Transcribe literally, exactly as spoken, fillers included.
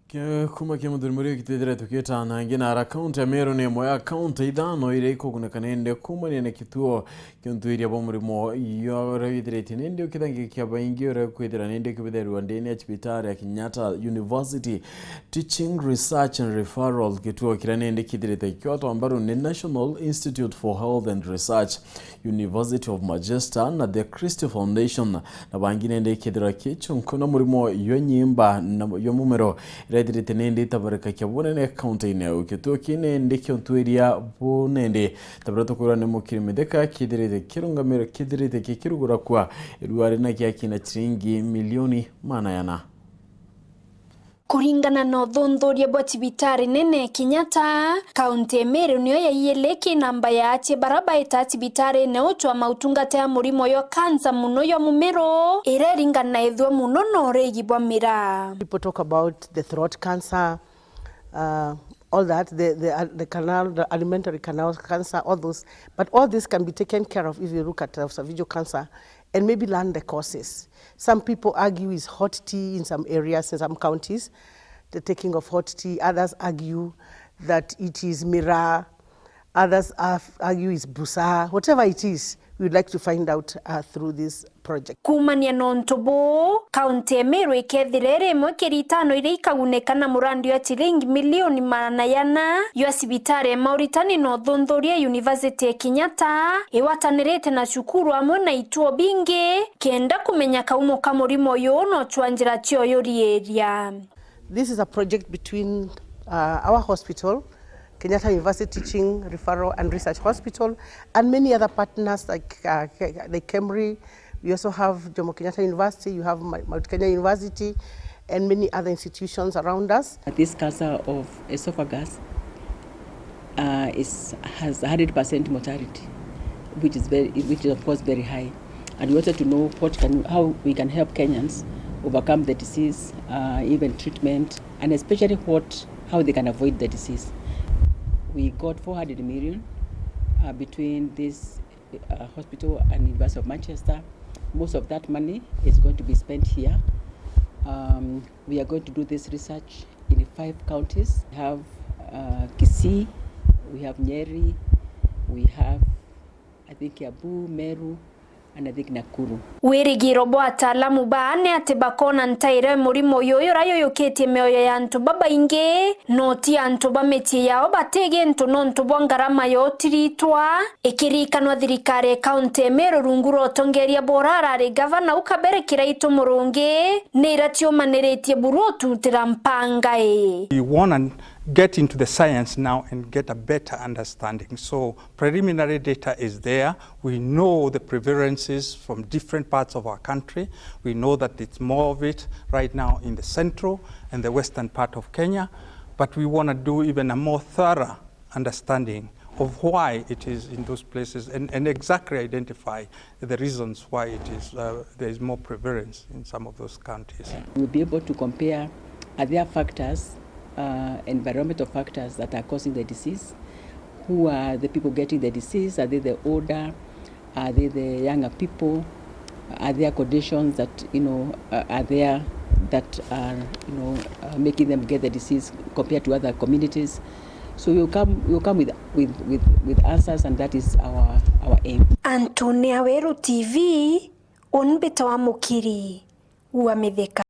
Ke-, kuma kia muthuri muri kitwithire tukitana ingi na ara, kaunti ya Meru ni imwe ya kaunti ithano iria ikuguneka nende kumania na kituo kia uthuthuria bwa murimo yo uria withirite nende ukithangikia baingi uria kwithira nende ukibitherua ndene ya cibitari ya Kenyatta University Teaching Research and Referral, kituo kiria nende kithirite kiotwa mbaru ni National Institute for Health and Research, University of Manchester na The Christie Foundation, na bangi nende kethirwa ki chonko na murimo yo nyimba na yo mumero, irethirite nende itabarika kia bunene kaunti-ini ya Ukituo kinende kiontwiria bunende. Tabira tukwirwa ni Mukiri Mithika kithirite kirungamiro, kithirite kikirugura kwa irua rina kia kina chiringi milioni maana yana. Kuringana na uthuthuria bwa cibitari nene Kenyatta, kaunti ya Meru niyo ya iili ki namba ya achie bara baita cibitarine uchwa mautungata ya murimo yo kansa muno yo mumero, iria iringanaithua muno na urigi bwa miraa. People talk about the throat cancer, uh, all that, the, the, uh, the canal, the alimentary canal cancer, all those. But all this can be taken care of if you look at esophageal cancer and maybe learn the causes. Some people argue is hot tea in some areas, in some counties, the taking of hot tea. Others argue that it is miraa. Others argue is busaa. Whatever it is, we would like to find out, uh, through this project. Kuumania na untu buu, kaunti ya Meru ikethira iri imwe kiri itano iria ikaguneka na murandi wa chiringi milioni maana yana jwa cibitari ya mauritani na uthuthuria ya University ya Kenyatta, igwatanirite na cukuru amwe na ituo bingi, kenda kumenya kaumo ka murimo uyu na uchwa njira cia uyuriiria. This is a project between, uh, our hospital, Kenyatta University Teaching, Referral and Research Hospital, and many other partners like, uh, Ke-, like KEMRI. We also have Jomo Kenyatta University, you have Ma-, Mount Kenya University, and many other institutions around us. This cancer of esophagus, uh, is, has hundred percent mortality, which is very, which is of course very high. And we wanted to know what can, how we can help Kenyans overcome the disease, uh, even treatment, and especially what, how they can avoid the disease. We got four hundred million, uh, between this, uh, hospital and University of Manchester. Most of that money is going to be spent here. Um, we are going to do this research in five counties. We have, uh, Kisii, we have Nyeri, we have, I think, Kiambu, Meru, and I think Nakuru. Wirigiro bwa ataalamu baa ni ati bakona ntairo ya murimo uyu uria yuyukitie mioyo ya antu babaingi, no ti antu ba micii yao bati gintu nontu bwa ngarama ya utiritwa. Ikirikanwa thirikari ya kaunti ya Meru rungu rwa utongeria bwa uria arari gavana u Kabere Kiraitu Murungi, ni iratiumaniritie buru ututira mpanga ii. We wanna get into the science now and get a better understanding. So, preliminary data is there. We know the prevalences from different parts of our country. We know that it's more of it right now in the central and the western part of Kenya, but we wanna do even a more thorough understanding of why it is in those places and, and exactly identify the reasons why it is, uh, there is more prevalence in some of those counties. We'll be able to compare, are there factors, uh, environmental factors that are causing the disease? Who are the people getting the disease? Are they the older? Are they the younger people? Are there conditions that, you know, uh, are there that are, you know, uh, making them get the disease compared to other communities? So we'll come, we'll come with, with, with, with answers, and that is our, our aim. Antonia Weru T V, unbita wa Mukiri wa Mithika.